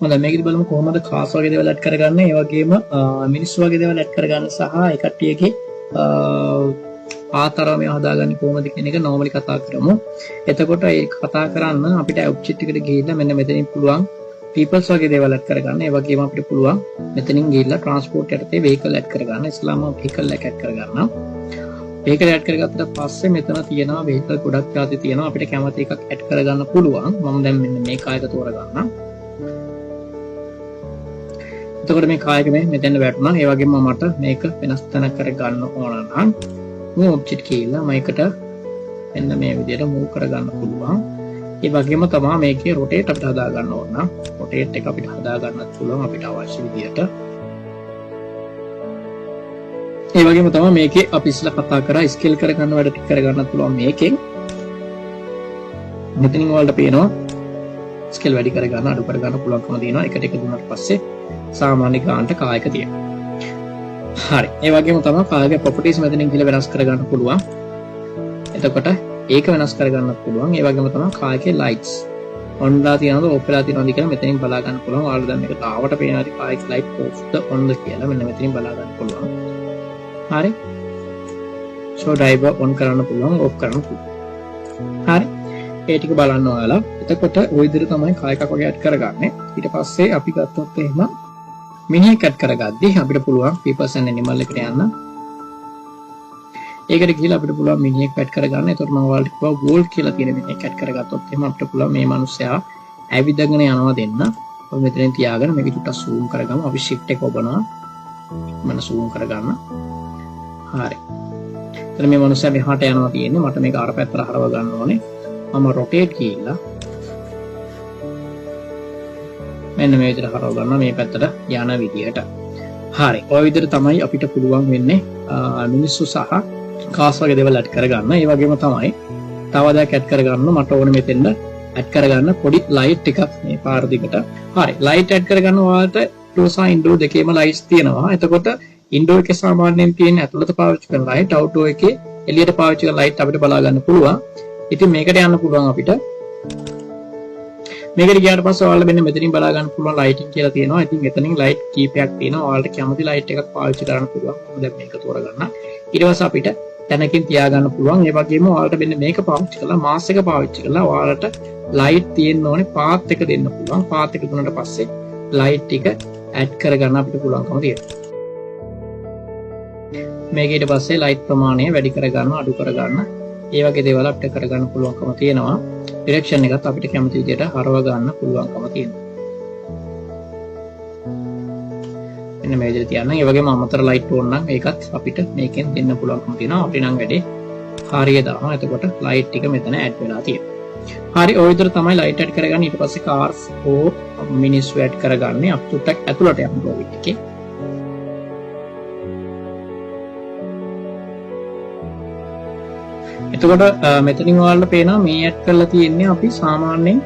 හොඳයි, මේකෙදි බලමු කොහොමද කාස් වගේ දේවල් ඇඩ් කරගන්නේ, ඒ වගේම මිනිස්සු වගේ දේවල් ඇඩ් කරගන්න සහ ඒ කට්ටියගේ ආතරව මේවා හදාගන්නේ කොහොමද කියන එක නෝමලි කතා කරමු. එතකොට ඒ කතා කරන්න අපිට ඔබ්ජෙක්ට් එකට ගිහිල්ලා මෙන්න මෙතනින් පුළුවන් පීපල්ස් වගේ දේවල් ඇඩ් කරගන්න. ඒ වගේම අපිට පුළුවන් මෙතනින් ගිහිල්ලා ට්‍රාන්ස්පෝර්ට් යටතේ වෙහිකල් ඇඩ් කරගන්න. ඉස්සෙල්ලාම වෙහිකල් එක ඇඩ් කරගන්න. වෙහිකල් ඇඩ් කරගත්තට පස්සේ මෙතන තියෙනවා වෙහිකල් ගොඩක් ಜಾති තියෙනවා. අපිට කැමති එකක් ඇඩ් කරගන්න පුළුවන්. මම දැන් මෙන්න මේ කායක තෝරගන්නම්. එතකොට මේ කායක මේ මෙතන වැටුණා. ඒ වගේම මට මේක වෙනස් තැනක් කරගන්න ඕන නම් මූව් ඔබ්ජෙක්ට් කියලා මේකට මෙන්න මේ විදිහට මූව් කරගන්න පුළුවන්. ඒ වගේම තමා මේකේ රොටේට් අපිට හදාගන්න ඕන නම් රොටේට් එක අපිට හදාගන්නත් පුළුවන් අපිට අවශ්‍ය විදිහට. ඒ වගේම තමා මේකේ අපි ඉස්සෙල්ලා කතා කරා ස්කේල් කරගන්න වැඩ ටික කරගන්නත් පුළුවන් මේකෙන්. මෙතනින් ඔයාලට පේනවා ස්කේල් වැඩි කරගන්න අඩු කරගන්න පුළුවන්කම තියෙනවා. එකට එක දුන්නාට පස්සේ සාමාන්‍ය ගානට කායක තියෙනවා. හරි. ඒ වගේම තමා කායක ප්‍රොපර්ටිස් මෙතනින් කියලා වෙනස් කරගන්න පුළුවන්. එතකොට ඒක වෙනස් කරගන්නත් පුළුවන්. ඒ වගේම තමා කායකේ ලයිට්ස් ඔන් වෙලා තියෙනවද ඔෆ් වෙලා තියෙනවද කියලා මෙතනින් බලා ගන්න පුළුවන්. ඔයාලට දැන් මේක තාවට පේනවා ඇති කායක ලයිට් ඔෆ් ද ඔන් ද කියලා මෙන්න මෙතනින් බලා ගන්න පුළුවන්. හරි. ෂෝ ඩ්‍රයිවර් ඔන් කරන්න පුළුවන්, ඔෆ් කරන්න පුළුවන්. හරි. ඒ ටික බලන්න ඔයාලා. එතකොට ওই විදිහට තමයි කායකක් වගේ ඇඩ් කරගන්නේ. ඊට පස්සේ අපි ගත්තොත් එහෙම මිනිහෙක් ඇඩ් කරගද්දි අපිට පුළුවන් peoples and animal එකට යන්න. ඒකට ගිහලා අපිට පුළුවන් මිනිහෙක් ඇඩ් කරගන්න. එතකොට මම ඔයාලට කිව්වා වෝල් කියලා තියෙන මිනිහෙක් ඇඩ් කරගත්තොත් එහෙම අපිට පුළුවන් මේ මනුස්සයා ඇවිදගෙන යනවා දෙන්න. අපි මෙතනින් තියාගෙන මේක චුට්ටක් සූම් කරගමු. අපි shift එක ඔබනවා. මම සූම් කරගන්න. හරි. එතන මේ මනුස්සයා මෙහාට යනවා තියෙන්නේ. මට මේක අර පැත්තට හරව ගන්න ඕනේ. මම රොටේට් ගිහිල්ලා මෙන්න මේ විදිහට හරව ගන්නවා මේ පැත්තට යන විදිහට. හරි. ඔය විදිහට තමයි අපිට පුළුවන් වෙන්නේ මිනිස්සු සහ කාස් වගේ දේවල් ඇඩ් කරගන්න. ඒ වගේම තමයි තව දෙයක් ඇඩ් කරගන්න මට ඕනේ මෙතෙන්ද ඇඩ් කරගන්න පොඩි ලයිට් එකක් මේ පාර දිගට. හරි. ලයිට් ඇඩ් කරගන්න ඔයාලට ඩෝර් සහ ඉන්ඩෝර් දෙකේම ලයිට්ස් තියෙනවා. එතකොට ඉන්ඩෝර් එකේ සාමාන්‍යයෙන් තියෙන ඇතුළත පාවිච්චි කරන ලයිට්, අවුට්ඩෝර් එකේ එළියට පාවිච්චි කරන ලයිට් අපිට බලා ගන්න පුළුවන්. ඉතින් මේකට යන්න පුළුවන් අපිට. මේකට ගියාට පස්සේ ඔයාලට මෙන්න මෙතනින් බලා ගන්න පුළුවන් ලයිටින් කියලා තියෙනවා. ඉතින් එතනින් ලයිට් කීපයක් තියෙනවා. ඔයාලට කැමති ලයිට් එකක් පාවිච්චි කරන්න පුළුවන්. මම දැන් මේක තෝරගන්න. ඊට පස්සේ අපිට තැනකින් තියාගන්න පුළුවන්. ඒ වගේම ඔයාලට මෙන්න මේක පාවිච්චි කරලා මාස් එක පාවිච්චි කරලා ඔයාලට ලයිට් තියෙන්න ඕනේ පාත් එක දෙන්න පුළුවන්. පාත් එක දුන්නට පස්සේ ලයිට් ටික ඇඩ් කරගන්න අපිට පුළුවන්කම තියෙනවා. මේක ඊට පස්සේ ලයිට් ප්‍රමාණය වැඩි කරගන්න අඩු කරගන්න ඒ වගේ දේවල් අපිට කරගන්න පුළුවන්කම තියෙනවා. ඩිරෙක්ෂන් එකත් අපිට කැමති විදිහට හරව ගන්න පුළුවන්කම තියෙනවා. මෙන්න මේ විදිහට තියන්න. ඒ වගේම අමතර ලයිට් ඕන නම් ඒකත් අපිට මේකෙන් දෙන්න පුළුවන්කම තියෙනවා. අපි නම් වැඩේ හරිය දානවා. එතකොට ලයිට් ටික මෙතන ඇඩ් වෙලා තියෙනවා. හරි, ඔය විදිහට තමයි ලයිට් ඇඩ් කරගන්නේ. ඊට පස්සේ කාර්ස් හෝ මිනිස්සු ඇඩ් කරගන්නේ. අපි චුට්ටක් ඇතුළට යමු ඩ්‍රොවිං එකේ. එතකොට මෙතනින් ඔයාලට පේනවා මේ ඇඩ් කරලා තියෙන්නේ අපි සාමාන්‍යයෙන්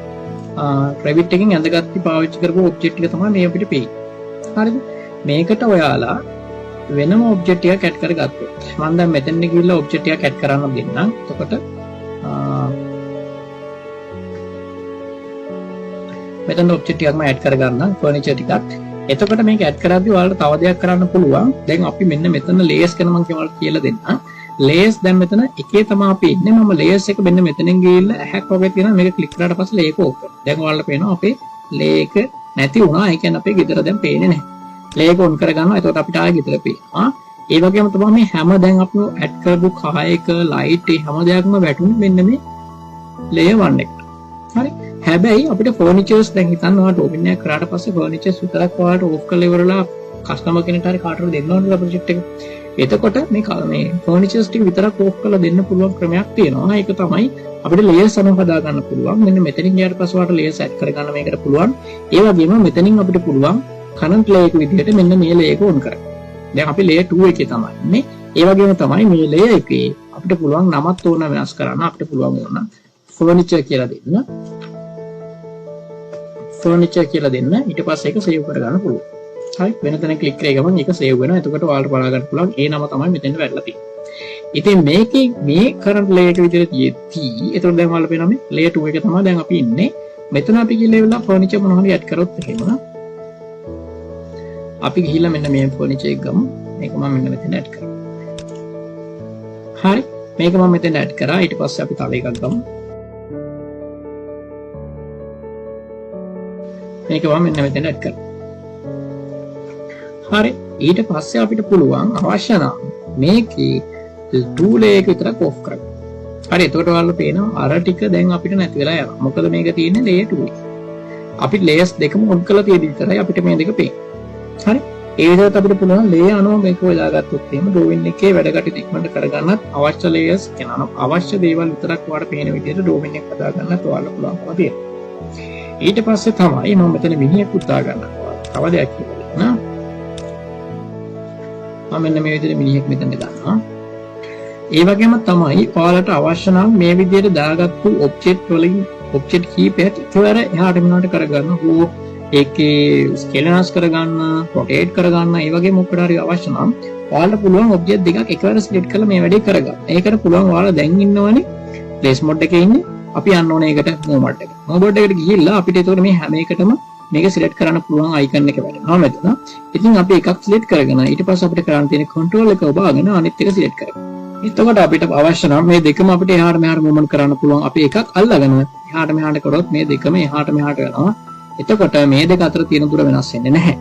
Revit එකෙන් ඇඳගත්ති පාවිච්චි කරපු ඔබ්ජෙක්ට් ටික තමයි මේ අපිට පේන්නේ. හරිද? මේකට ඔයාලා වෙනම ඔබ්ජෙක්ට් ටිකක් ඇඩ් කරගත්තොත් මම දැන් මෙතෙන්ට ගිහිල්ලා ඔබ්ජෙක්ට් ටිකක් ඇඩ් කරන්න දෙන්නම්. එතකොට මෙතන ඔබ්ජෙක්ට් ටිකක්ම ඇඩ් කරගන්නම්, ෆර්නිචර් ටිකක්. එතකොට මේක ඇඩ් කරද්දී ඔයාලට තව දෙයක් කරන්න පුළුවන්. දැන් අපි මෙන්න මෙතන ලේයර්ස් ගැන මම කියලා දෙන්නම්. ලේයර්ස් දැන් මෙතන එකේ තමයි අපි ඉන්නේ. මම ලේයර්ස් එක මෙන්න මෙතනින් ගිහිල්ලා ඇහැක් වගේ තියෙනවා. මේක ක්ලික් කරාට පස්සේ ලේයර් එක ඕෆ් කරනවා. දැන් ඔයාලට පේනවා අපේ ලේයර් එක නැති වුණා. ඒ කියන්නේ අපේ ගෙදර දැන් පේන්නේ නැහැ. ලේයර් එක ඔන් කරගන්නවා. එතකොට අපිට ආයෙ ගෙදර පේනවා. ඒ වගේම තමයි මේ හැම දැන් අපි ඇඩ් කරපු කායක ලයිට් ඒ හැම දෙයක්ම වැටුනේ මෙන්න මේ ලේයර් 1 එකට. හරි. හැබැයි අපිට ෆර්නිචර්ස් දැන් හිතන්න ඔයාලට ඕපන් එකක් කරාට පස්සේ ෆර්නිචර්ස් විතරක් ඔයාලට ඕෆ් කරලා ඉවරලා කස්ටමර් කෙනෙක්ට හරි කාටද දෙන්න ඕනේ ප්‍රොජෙක්ට් එක. එතකොට මේ ෆර්නිචර්ස් ටික විතරක් ඕෆ් කරලා දෙන්න පුළුවන් ක්‍රමයක් තියෙනවා. ඒක තමයි අපිට ලේයර්ස් අනුව හදා ගන්න පුළුවන්. මෙන්න මෙතනින් ගියාට පස්සේ ඔයාලට ලේයර්ස් ඇඩ් කරගන්න මේකට පුළුවන්. ඒ වගේම මෙතනින් අපිට පුළුවන් කරන්ට් ලේයර් එක විදිහට මෙන්න මේ ලේයර් එක ඔන් කරගන්න. දැන් අපි ලේයර් 2 එකේ තමයි ඉන්නේ. ඒ වගේම තමයි මේ ලේයර් එකේ අපිට පුළුවන් නමත් ඕන වෙනස් කරන්න. අපිට පුළුවන් ඕන ෆර්නිචර් කියලා දෙන්න. ෆර්නිචර් කියලා දෙන්න. ඊට පස්සේ ඒක සේව් කරගන්න පුළුවන්. හරි, වෙන තැන ක්ලික් කරේ ගමන් ඒක සේව් වෙනවා. එතකොට ඔයාලට බලා ගන්න පුළුවන් ඒ නම තමයි මෙතෙන්ට වැටලා තියෙන්නේ. ඉතින් මේකේ මේ කරන්ට් ලේයර් එක විදිහට තියෙද්දි එතකොට දැන් ඔයාලට පේනවා මේ ලේයර් 2 එක තමයි දැන් අපි ඉන්නේ. මෙතන අපි ගිහලා ඉවරලා ෆර්නිචර් මොනවා හරි ඇඩ් කරොත් එහෙම අපි ගිහිල්ලා මෙන්න මේ ෆර්නිචර් එක ගමු. මේක මම මෙන්න මෙතන ඇඩ් කරනවා. හරි, මේක මම මෙතන ඇඩ් කරා. ඊට පස්සේ අපි තව එකක් ගමු. මේක මම මෙන්න මෙතන ඇඩ් කරා. හරි, ඊට පස්සේ අපිට පුළුවන් අවශ්‍ය නම් මේකේ ටූල් එක විතරක් ඔෆ් කරගන්න. හරි, එතකොට ඔයාලට පේනවා අර ටික දැන් අපිට නැති වෙලා යනවා. මොකද මේක තියෙන්නේ ලේයර් 2 එකේ. අපි ලේයර්ස් දෙකම ඔන් කරලා තියෙදි විතරයි අපිට මේ දෙක පේන්නේ. හරි, ඒ විදිහට අපිට පුළුවන් ලේයර් අනුව මේක හොයාගත්තොත් එහෙම ඩ්‍රෝවින් එකේ වැඩ කටයුතු ඉක්මනට කරගන්නත් අවශ්‍ය ලේයර්ස් කියන අවශ්‍ය දේවල් විතරක් ඔයාලට පේන විදිහට ඩ්‍රෝවින් එක හදාගන්නත් ඔයාලට පුළුවන්කම තියෙනවා. ඊට පස්සේ තමයි මම මෙතන මිනිහෙකුත් දාගන්නවා. තව දෙයක් කියලා දෙන්න. මම මෙන්න මේ විදිහට මිනිහෙක් මෙතනට ගන්නවා. ඒ වගේම තමයි ඔයාලට අවශ්‍ය නම් මේ විදිහට දාගත්තු ඔබ්ජෙක්ට් වලින් ඔබ්ජෙක්ට් කීපයක් එකවර එහාට මෙහාට කරගන්න හෝ ඒකේ ස්කේල් වෙනස් කරගන්න, රොටේට් කරගන්න, ඒ වගේ මොකකට හරි අවශ්‍ය නම් ඔයාලට පුළුවන් ඔබ්ජෙක්ට් දෙකක් එකවර සිලෙක්ට් කරලා මේ වැඩේ කරගන්න. ඒකට පුළුවන් ඔයාලා දැන් ඉන්නවනේ ප්ලේස් මොඩ් එකේ ඉන්නේ. අපි යන්න ඕනේ ඒකට මූව් මොඩ් එකට. මූව් මොඩ් එකට ගිහිල්ලා අපිට ඒතකොට මේ හැම එකටම මේක සිලෙක්ට් කරන්න පුළුවන් අයිකන් එක වැටෙනවා මෙතන. ඉතින් අපි එකක් සිලෙක්ට් කරගෙන ඊට පස්සේ අපිට කරන්න තියෙන කන්ට්‍රෝල් එක ඔබාගෙන අනිත් එක සිලෙක්ට් කරගන්න. එතකොට අපිට අවශ්‍ය නම් මේ දෙකම අපිට එහාට මෙහාට මූව්මන්ට් කරන්න පුළුවන්. අපි එකක් අල්ලගෙන එහාට මෙහාට කරොත් මේ දෙකම එහාට මෙහාට යනවා. එතකොට මේ දෙක අතර තියෙන දුර වෙනස් වෙන්නේ නැහැ.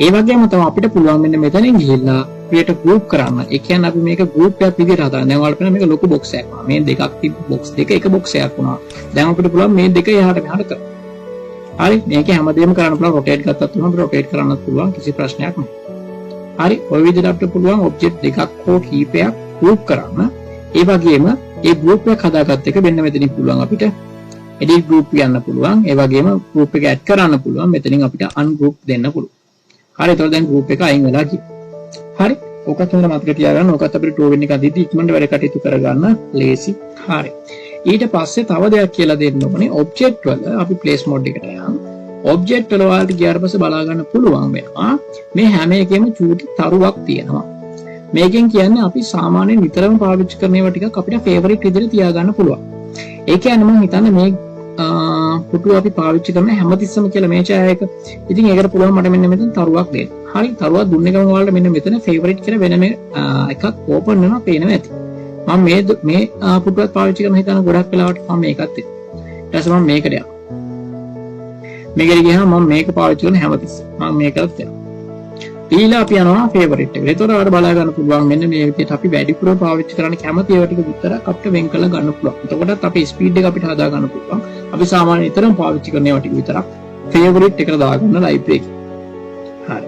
ඒ වගේම තමයි අපිට පුළුවන් මෙන්න මෙතනින් ගිහිල්ලා ක්‍රියේට් ගෲප් කරන්න. ඒ කියන්නේ අපි මේක ගෲප් එකක් විදිහට හදාගන්න. දැන් ඔයාලට පේනවා මේක ලොකු බොක්ස් එකක් වුණා. මේ දෙකක් තිබ්බ බොක්ස් දෙක එක බොක්ස් එකක් වුණා. දැන් අපිට පුළුවන් මේ දෙක එහාට මෙහාට කරන්න. හරි, මේක හැමදේම කරන්න පුළුවන්. රොටේට් ගත්තත් පුළුවන්, අපිට රොටේට් කරන්නත් පුළුවන්, කිසි ප්‍රශ්නයක් නැහැ. හරි, ඔය විදිහට අපිට පුළුවන් ඔබ්ජෙක්ට් දෙකක් හෝ කීපයක් ගෲප් කරන්න. ඒ වගේම ඒ ගෲප් එකක් හදාගත්ත එක මෙන්න මෙතනින් පුළුවන් අපිට එඩිට් ගෲප් කියන්න පුළුවන්. ඒ වගේම ගෲප් එක ඇඩ් කරන්න පුළුවන්. මෙතනින් අපිට අන්ගෲප් දෙන්න පුළුවන්. හරි, එතකොට දැන් ගෲප් එක අයින් වෙලා ගියා. හරි, ඕකත් හොඳට මතක තියාගන්න. ඕකත් අපිට ඩ්‍රෝවින් එක අදිද්දි ඉක්මනට වැඩ කටයුතු කරගන්න ලේසි. හරි, ඊට පස්සේ තව දෙයක් කියලා දෙන්න ඕනේ. ඔබ්ජෙක්ට් වල අපි ප්ලේස් මොඩ් එකට යන්. ඔබ්ජෙක්ට් වල ඔයාලට ගියාට පස්සේ බලා ගන්න පුළුවන් වෙනවා මේ හැම එකෙම චූටි තරුවක් තියෙනවා. මේකෙන් කියන්නේ අපි සාමාන්‍යයෙන් නිතරම පාවිච්චි කරන ඒවා ටිකක් අපිට ෆේවරිට් විදිහට තියාගන්න පුළුවන්. ඒ කියන්නේ මං හිතන්නේ මේ පුටුව අපි පාවිච්චි කරන හැමතිස්සම කියලා මේ ඡාය එක. ඉතින් ඒකට පුළුවන් මට මෙන්න මෙතන තරුවක් දෙන්න. හරි, තරුවක් දුන්න ගමන් ඔයාලට මෙන්න මෙතන ෆේවරිට් කියලා වෙනම එකක් ඕපන් වෙනවා පේනවා ඇති. මම මේ පුටුවත් පාවිච්චි කරන හිතන ගොඩක් වෙලාවට මම මේකත් දෙනවා. ඊට පස්සේ මම මේකට යනවා. මේකට ගියාම මම මේක පාවිච්චි කරන හැමතිස්සම මම මේකත් දෙනවා. ඊළඟ අපි යනවා ෆේවරිට් එකට. ඒතකොට ඔයාලට බලා ගන්න පුළුවන් මෙන්න මේ විදිහට අපි වැඩිපුර පාවිච්චි කරන්න කැමති ඒවා ටික විතරක් අපිට වෙන් කරලා ගන්න පුළුවන්. එතකොටත් අපේ ස්පීඩ් එක අපිට හදා ගන්න පුළුවන්. අපි සාමාන්‍ය නිතරම පාවිච්චි කරන ඒවා ටික විතරක් ෆේවරිට් එකට දාගන්න ලයිබ්‍රරි එකේ. හරි.